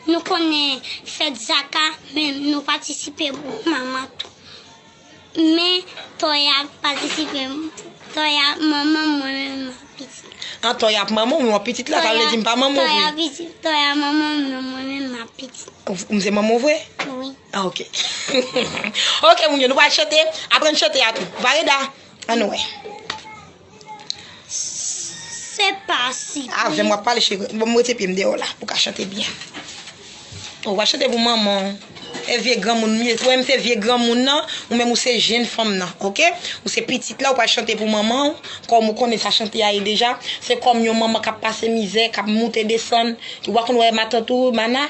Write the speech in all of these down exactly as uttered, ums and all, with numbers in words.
Nou konnen fèt Zaka, men nou patisipe pou manman tou. Men Toya patisipe, Toya manman, mwen menm m ap pitit. An, Toya ap manman w, men w ap pitit la, sa vle di m pa manman w vre. Toya pitit, Toya manman, men mwen menm m ap pitit. Ou, m se manman w vre? Wi. Ah, ok. Ok, moun yo, nou pral chante, aprann chante a tou. Vareda, ann wè. Se pa sipriz. Avè m w ap pale, cheri. Bon, m rete pye m deyò la, pou w ka chante byen. Ou va chante pou manman w. E vye granmoun m ye. Ou menm se vye granmoun nan, ou menm ou se jenn fanm nan, ok? Ou se pitit la, ou pral chante pou manman w. Kòm ou konnen sa chante a ye deja, se kòm yon manman k ap pase mizè, k ap moute desann. Ou pa konn wè matant ou, Mana?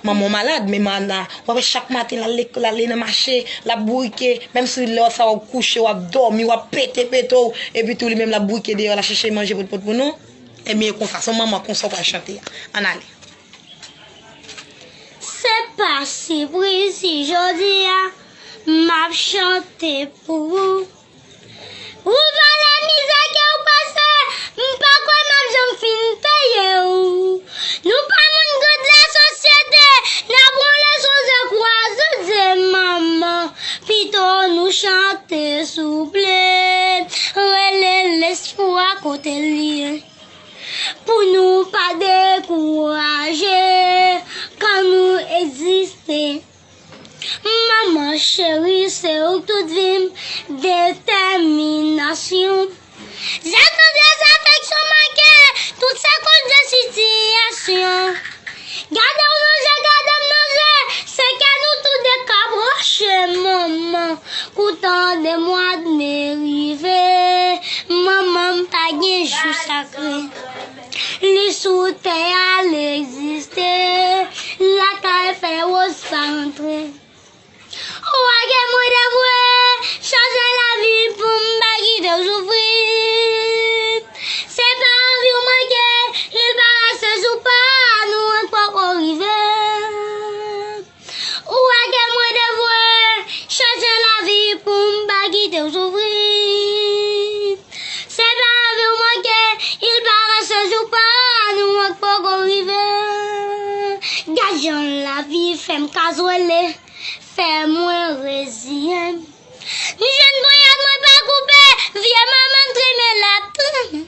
Manman w malad, men Mana, w ap wè chak maten l al lek-, l ale nan mache, l ap bourike, menm si lè sa w kouche, w ap dòmi, w ap pete pete w, epi tou li menm l ap bourike deyò, l ap chèche manje potpot pou nou. Ebyen, e konsa, se yon manman konsa w pral chante a. Ann ale. Se pa sipriz si jodi a, m ap chante pou ou. Ou valè mizè ke w pase, m pa kwè m ap janm fin peye w. Nou pa moun gad lasosyete, n ap wole sou ze kwaze ze manman. Pito nou chante souple, rele lespwa kote l ye. Pou nou pa dekouraje, kan nou egziste. Manman cheri, se ou k tout vi m, detèminasyon. Zèl tandrès, afeksyon manke, tout sa koz de sitiyasyon. Gade w nan je, gade m nan je, se kè nou tou de ka branche, manman. Kou tande mwa d me rive, manman m pa gen jou sakre. Li sou tè a, l egziste, lakay fè woz pa antre. Ou a gen mwen devwe, chache lavi pou m pa kite w soufri. Se pa anvi w manke, li parese jou pa nou an poko rive. Ou a gen mwen devwe, chache lavi pou m pa kite w soufri. Se pa anvi w manke, li parese jou pa nou an poko rive. Gad jan lavi fè m ka zwele, fè mwen reziyen m. M jwenn ponyèt mwen pa koupe, vye manman m trimen l ap trennen.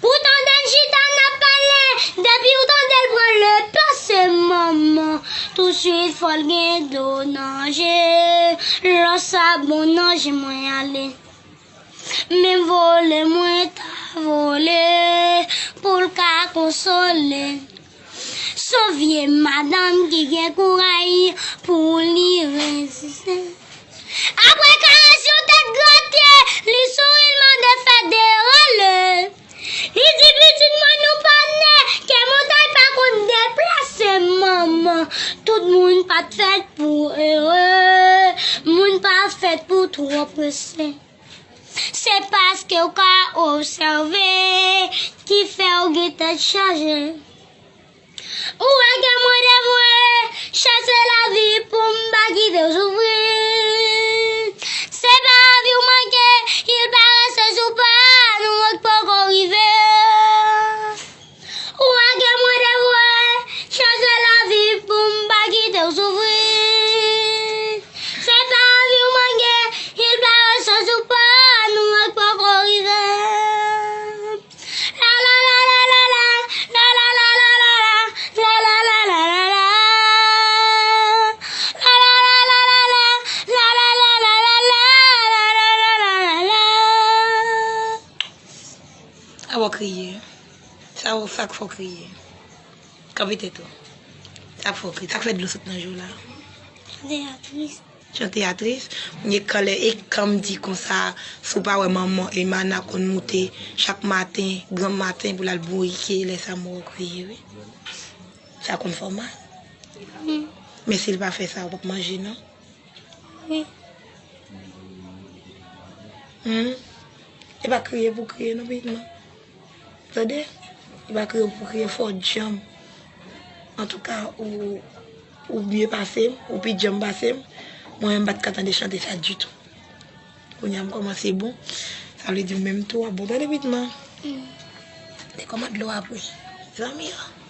Pou tande n chita n ap pale, depi w tande l pran le pase manman, tousuit fò l gen dlo nan je, lò sa bon nan je mwen ale. Men vole mwen ta vole, pou l ka konsole. S on vye madanm ki gen kouray pou li reziste. Apre karès yon tèt grate, li souri, l mande fè derale. Li di pitit mwen nou pa nè, ke montay pa konn deplase manman. Tout moun pa t fèt pou ere, moun pa fèt pou twò prese. Se paske w ka obsève ki fè w gen tèt chaje. Ou a gen mwen devwe, chache lavi pou m pa kite w soufri. Se pa anvi w manke, li parese jou pa nou an k poko rive. Ou a gen mwen devwe, chache lavi pou m pa kite w soufri. Se pa anvi w manke, li parese jou pa nou an k poko rive. Sa w kriye? Sa w, sa k fè w kriye? Kanpe tèt ou. Sa k fè w kriye? Sa k fè dlo sot nan je w la? Chante a tris. Chante a tris. Mwen gen kanlè e kan m di konsa, si w pa wè manman Emana konn moute chak maten, gran maten pou l al bourike, lè sa m wè w kriye, wi. Sa konn fè w mal. Hmm. Men si l pa fè sa, w p ap manje, non? Wi. Hmm. E pa kriye pou kriye, non, pitit mwen. Tande? E pa kriye pou kriye, fò w djanm. Antouka, ou, ou byen pase m, ou pi djanm pase m. Mwen menm, m pa t ka tande chante sa ditou. Kounye a, m kòmanse bon. Sa vle di, ou menm tou, w ap bon. Tande, pitit mwen. Hmm. Te kòmand dlo apre. Zanmi yo.